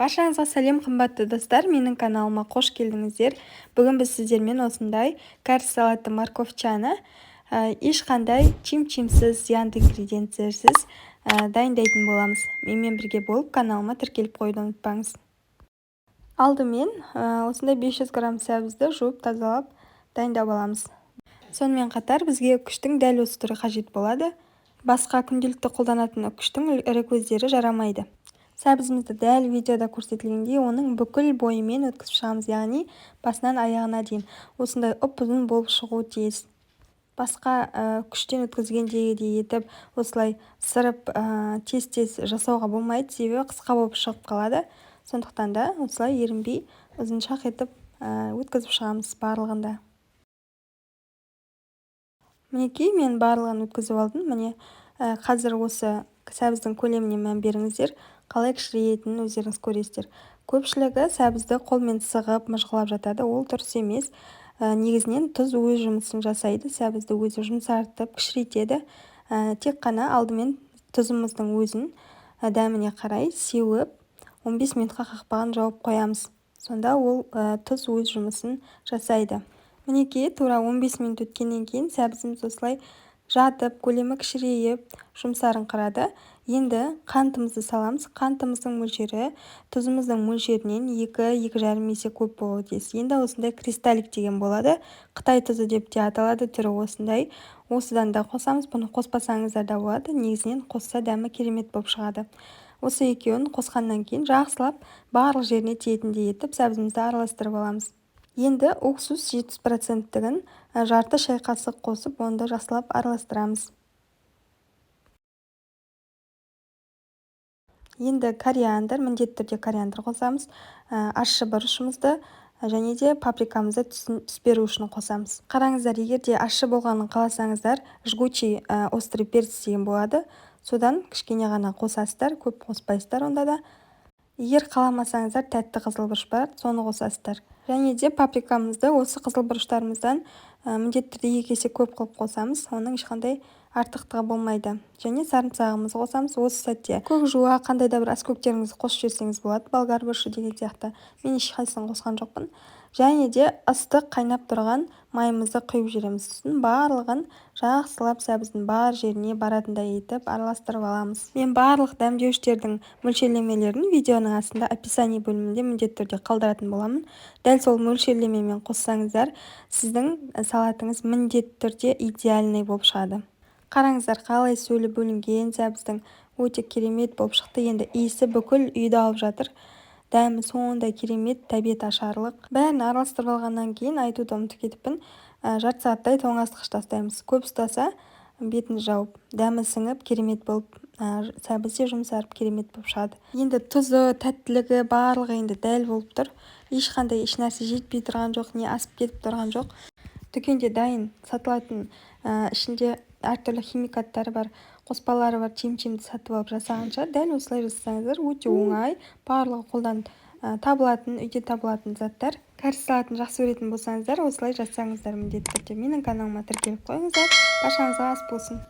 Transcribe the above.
Баршаңызға сәлем, қымбатты достар! Менің каналыма қош келдіңіздер. Бүгін біз сіздермен осындай кәріс салаты морковчаны ешқандай чим-чимсіз, зиянды ингредиенттерсіз дайындайтын боламыз. Менімен бірге болып, каналыма тіркеліп қоюды ұмытпаңыз. Алдымен осындай 500 грамм сәбізді жуып, тазалап, дайындап аламыз. Сонымен қатар бізге үкіштің дәл осы түрі қажет болады. Басқа күнделікті қолданатын үкіштің ірі көздері жарамайды. Сәбізімізді дәл видеода көрсетілгендей оның бүкіл бойымен өткізіп шығамыз, яғни басынан аяғына дейін осындай ұп-ұзын болып шығуы тиіс. Басқа күштен өткізгендегідей етіп осылай сырып, тез-тез жасауға болмайды, себебі қысқа болып шығып қалады. Сондықтан да осылай ерінбей, ұзыншақ етіп өткізіп шығамыз барлығында. Мінекей, мен барлығын өткізіп алдым. Міне, қазір осы сәбіздің көлеміне мән беріңіздер, қалай кішірейтінін өздеріңіз көресіздер. Көпшілігі сәбізді қолмен сығып, мыжғылап жатады. Ол дұрыс емес. Негізінен тұз өз жұмысын жасайды, сәбізді өзі жұмсартып, кішірейтеді. Тек қана алдымен тұзымыздың өзін дәміне қарай сеуіп, 15 минутқа қақпағын жауып қоямыз. Сонда ол тұз өз жұмысын жасайды. Мінекей, тура 15 минут өткеннен кейін сәбізіміз осылай жатып, көлемі кішірейіп, жұмсарыңқырады. Енді қантымызды саламыз. Қантымыздың мөлшері тұзымыздың мөлшерінен 2-2,5 есе көп болуы тиіс. Енді осындай кристаллик деген болады, қытай тұзы деп те аталады, түрі осындай. Осыдан да қосамыз. Бұны қоспасаңыздар да болады, негізінен қосса, дәмі керемет болып шығады. Осы екеуін қосқаннан кейін жақсылап, барлық жеріне тиетіндей етіп, сәбізімізді араластырып аламыз. Енді уксус 70 проценттігін жарты шай қасық қосып, оны да жақсылап араластырамыз. Енді кориандр, міндетті түрде кориандр қосамыз. Ащы бұрышымызды және де паприкамызды түс беру үшін қосамыз. Қараңыздар, егер де ащы болғанын қаласаңыздар, жгучий острый перец деген болады, содан кішкене ғана қосасыздар, көп қоспайсыздар онда да. Егер қаламасаңыздар, тәтті қызыл бұрыш бар, соны қосасыздар. Және де паприкамызды осы қызыл бұрыштарымыздан міндетті түрде 2 есе көп қылып қосамыз, оның ешқандай артықтығы болмайды. Және сарымсағымызды қосамыз. Осы сәтте көк жуа, қандай да бір аскөктеріңізді қосып жіберсеңіз болады, болгар бұрышы деген сияқты. Мен ешқайсысын қосқан жоқпын. Және де ыстық қайнап тұрған майымызды құйып жібереміз. Сосын барлығын жақсылап, сәбіздің бар жеріне баратындай етіп араластырып аламыз. Мен барлық дәмдеуіштердің мөлшерлемелерін видеоның астында, описание бөлімінде міндетті түрде қалдыратын боламын. Дәл сол мөлшерлемемен қоссаңыздар, сіздің салатыңыз міндетті түрде идеальный болып шығады. Қараңыздар, қалай сөлі бөлінген сәбіздің, өте керемет болып шықты. Енді иісі бүкіл үйді алып жатыр, дәмі сондай керемет, тәбет ашарлық. Бәрін араластырып алғаннан кейін, айтуды ұмытып кетіппін, жарты сағаттай тоңазытқышта ұстаймыз. Көп ұстаса, бетін жауып, дәмі сіңіп, керемет болып, сәбіз де жұмсарып, керемет болып шығады. Енді тұзы, тәттілігі, барлығы енді дәл болып тұр. Ешқандай ешнәрсе жетпей тұрған жоқ, не асып кетіп тұрған жоқ. Дүкенде дайын сатылатын, ішінде әртүрлі химикаттары бар, қоспалары бар чим-чимді сатып алып жасағанша, дәл осылай жасасаңыздар, өте оңай, барлығы қолдан табылатын, үйде табылатын заттар. Кәріс салатын жақсы көретін болсаңыздар, осылай жасаңыздар міндетті түрде. Менің каналыма тіркеліп қойыңыздар. Баршаңызға ас болсын!